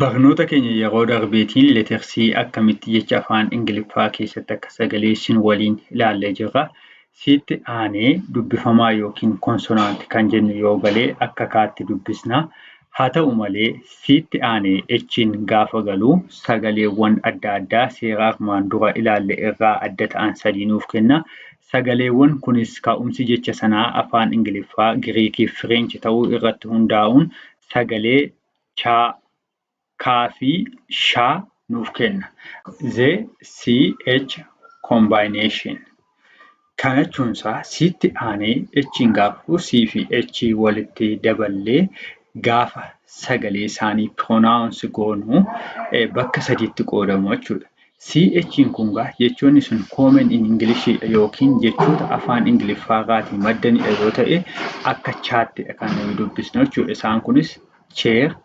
Barnoota keenya yeroo darbeetiin letter C akkamitti jecha afaan Ingiliffaa keessatti akka sagaleessinu waliin ilaallee jirra. C'tti aanee dubbifamaa yookiin consonant kan jennu yoo galee akka kaatti dubbisna. Haa ta'u malee, C'tti aanee H'n gaafa galu sagaleewwan adda addaa seera armaan dura ilaalle irraa adda ta'an sadii nuuf kenna. Sagaleewwan kunis ka'umsi jecha sanaa afaan Ingiliffaa, Giriikii fi Fireenchi ta'uu irratti hundaa'uun sagalee chaa, kaa fi shaa nuuf kenna. The CH combination. Kana jechuun isaa C'tti aanee H'n gaafa dhufu C fi H walitti daballee gaafa sagalee isaanii pronounce goonu bakka sadiitti qoodamu jechuudha. CH'n kun gaa jechoonni sun common in English dha yookiin jechoota afaan Ingiliffaa irraatii maddanidha yoo ta'e, akka chaattidha kan nuyi dubbisnu jechuudha. Isaan kunis chair,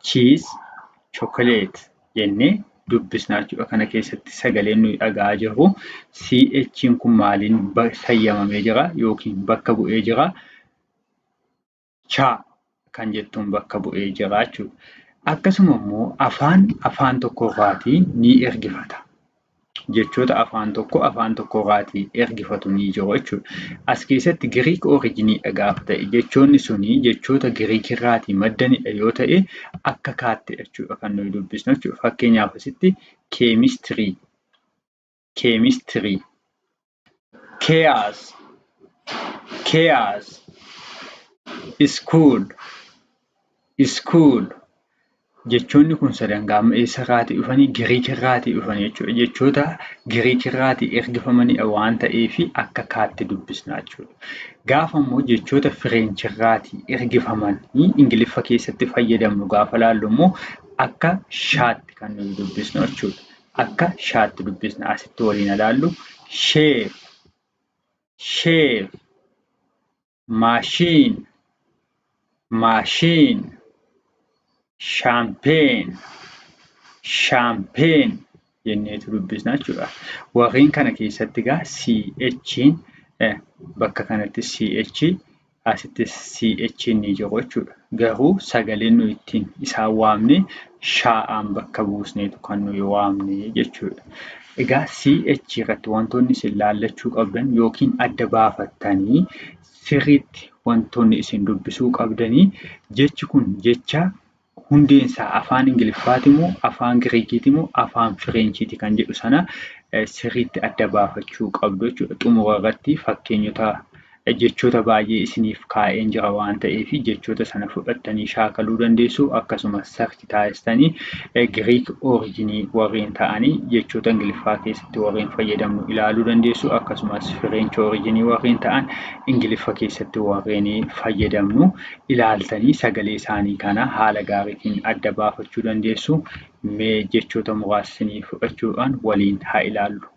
cheese, chocolate jennee dubbisna jechuudha. Kana keessatti sagaleen nuyi dhaga'aa jirru CH'n kun maaliin sayyamamee jira yookiin bakka bu'ee jira? Cha kan jettuun bakka bu'ee jira jechuudha. Akkasuma immoo afaan afaan tokkorraatii ni ergifata. Jechoota afaan tokko afaan tokkorraatii ergifatu ni jiru jechuudha. As keessatti Giriik originiidha gaafa ta'e, jechoonni suni jechoota Giriikirraatii maddanidha yoo ta'e, akka kaattidha jechuudha kan nuyi dubbisnu jechuudha. Fakkeenyaaf, asitti chemistry, chemistry, chaos, chaos, school, school. Jechoonni kun sadan gaama eessarraatii dhufanii? Giriikirraatii dhufanii jechuudha. Jechoota Giriikirraatii ergifamanidha waan ta'eef akka kaatti dubbisna jechuudha. Gaafa immoo jechoota Fireenchirraatii ergifamanii Ingiliffa keessatti fayyadamnu gaafa laallu immoo akka shaatti kan nuyi dubbisnu jechuudha. Akka shaatti dubbisna. Asitti waliin ilaallu: chef, chef, machine, machine, champagne, champagne jenneetu dubbisna jechuudha. Warreen kana keessatti egaa CH'n bakka kanatti CH, asittis CH ni jiru jechuudha. Garuu sagaleen nuyi ittiin isaan waamne shaa'aan bakka buusneetu kan nuyi waamne jechuudha. Egaa CH irratti wantoonni isin laallachuu qabdan yookiin adda baafattanii sirriitti wantoonni isin dubbisuu qabdanii, jechi kun jecha hundeensaa afaan Ingiliffaati moo afaan Giriikiiti moo afaan Fireenchiiti kan jedhu sana sirriitti adda baafachuu qabdu jechuudha. Xumura irratti fakkeenyota jechoota baay'ee isiniif kaa'een jira waan ta'eef, jechoota sana fudhattanii shaakaluu dandeessu. Akkasumas search taasistanii Giriik originii warreen ta'anii jechoota Ingiliffaa keessatti warreen fayyadamnu ilaaluu dandeessu. Akkasumas Fireench originii warreen ta'an Ingiliffa keessatti warreen fayyadamnu ilaaltanii sagalee isaanii kana haala gaariitiin adda baafachuu dandeessu. Mee jechoota muraasa isinii fudhachuudhaan waliin haa ilaallu.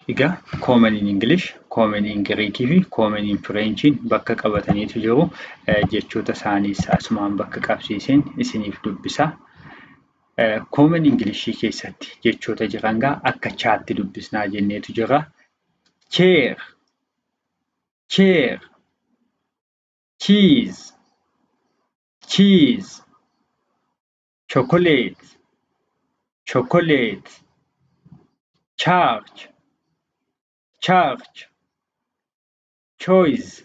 Egaa common in English, common in Giriikii fi common in Fireenchiin bakka qabataniitu jiru. Jechoota isaaniis asumaan bakka qabsiiseen isiniif dubbisa. Common Englishii keessatti jechoota jiran gaa akka chaatti dubbisnaa jenneetu jira. Chair, chair, cheese, cheese, chocolate, chocolate, church, church, choice,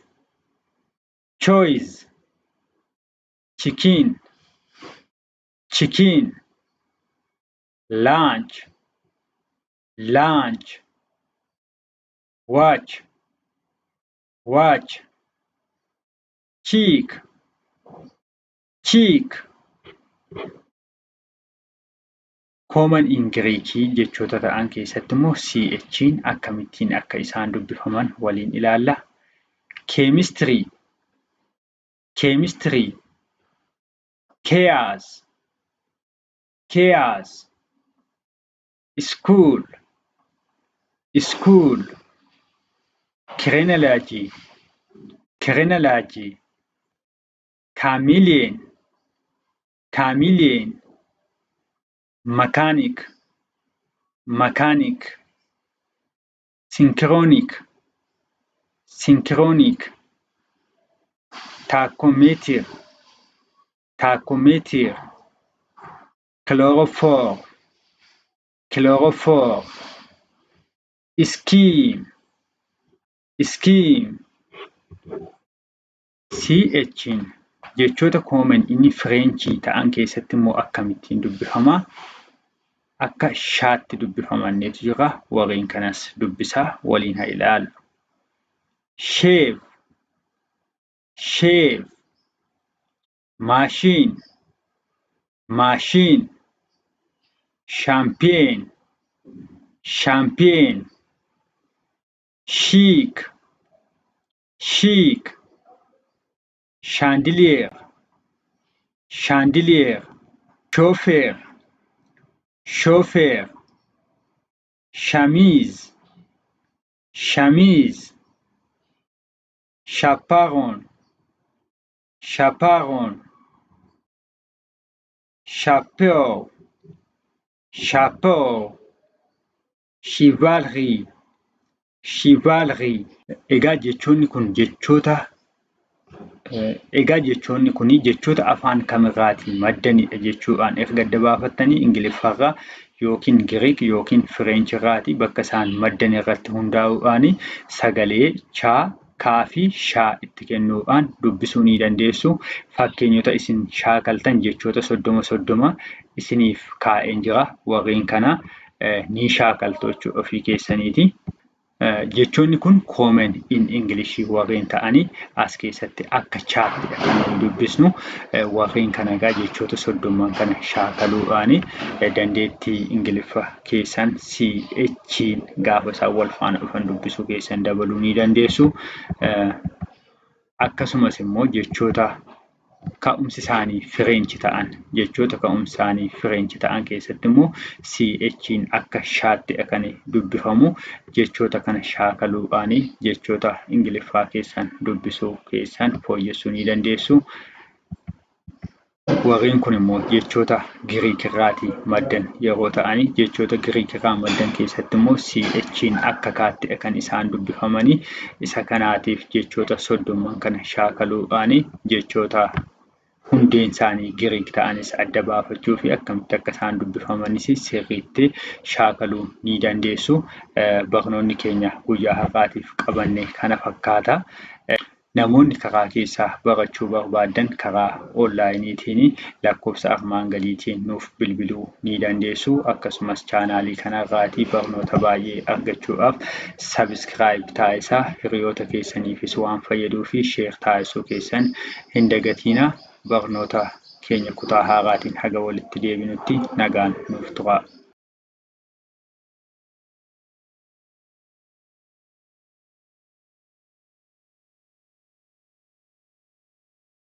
choice, chicken, chicken, lunch, lunch, watch, watch, cheek, cheek. Common in Giriikii jechoota ta'an keessatti immoo CH'n akkamittiin akka isaan dubbifaman waliin ilaalla. Chemistry, chemistry, chaos, chaos, school, school, chronology, chronology, chameleon, chameleon, mechanic, mechanic, synchronic, synchronic, tachometer, tachometer. Chloroform, chloroform. Scheme, scheme. CH'n jechoota common inni French ta'an keessatti immoo akkamittiin dubbifama? Akka shaatti dubbifamanneetu jira. Warreen kanas dubbisaa waliin haa ilaallu. Shave, shave. Machine, machine. Champagne, champagne. Chic, chic. Chandelier, chandelier. Chauffeur, chauffeur. Chemise, chemise. Chaperon, chaperon. Chapeau, chapeau. Chivalry, chivalry. Egaa jechoonni kun jechoota afaan kamirraatii maddanidha jechuudhaan erga adda baafattanii, Ingiliffarraa yookiin Giriik yookiin Fireenchirraatii bakka isaan maddan irratti hundaa'uudhaan sagalee chaa, kaa fi shaa itti kennuudhaan dubbisuu ni dandeessu. Fakkeenyota isin shaakaltan jechoota 30 30 isiniif kaa'een jira. Warreen kana ni shaakaltu jechuudha ofii keessaniiti. Jechoonni kun common in English warreen ta'anii as keessatti akka chaattidha kan nuyi dubbisnu. Warreen kana egaa jechoota 30n kana shaakaluudhaan dandeettii Ingiliffa keessan CH gaafa isaan wal faana dhufan dubbisuu keessan dabaluu ni dandeessu. Akkasumas immoo jechoota ka'umsi isaanii French ta'an keessatti immoo CH'n akka shaattidha kan dubbifamu. Jechoota kana shaakaluudhaan jechoota Ingiliffaa keessan dubbisuu keessan fooyyessuu ni dandeessu. Warreen kun immoo jechoota Giriik irraatii maddan yeroo ta'an, jechoota Giriik irraa maddan keessatti immoo CH'n akka kaattidha kan isaan dubbifamanii. Isa kanaatiif jechoota 30n kana shaakaluudhaan jechoota hundeen isaanii Giriik ta'anis adda baafachuu fi akkamitti akka isaan dubbifamanis sirriitti shaakaluu ni dandeessu. Barnoonni keenya guyyaa har'aatiif qabanne kana fakkaata. Namoonni karaa keessaa barachuu barbaaddan karaa onlaayiniitiin lakkoofsa armaan gadiitiin nuuf bilbiluu ni dandeessu. Akkasumas chaanaalii kanarraatii barnoota baay'ee argachuudhaaf subscribe taasisaa. Hiriyoota keessaniifis waan fayyaduu fi share taasisuu keessan hin dagatiinaa. Barnoota keenya kutaa haaraatiin haga walitti deebinutti nagaan nuuf turaa.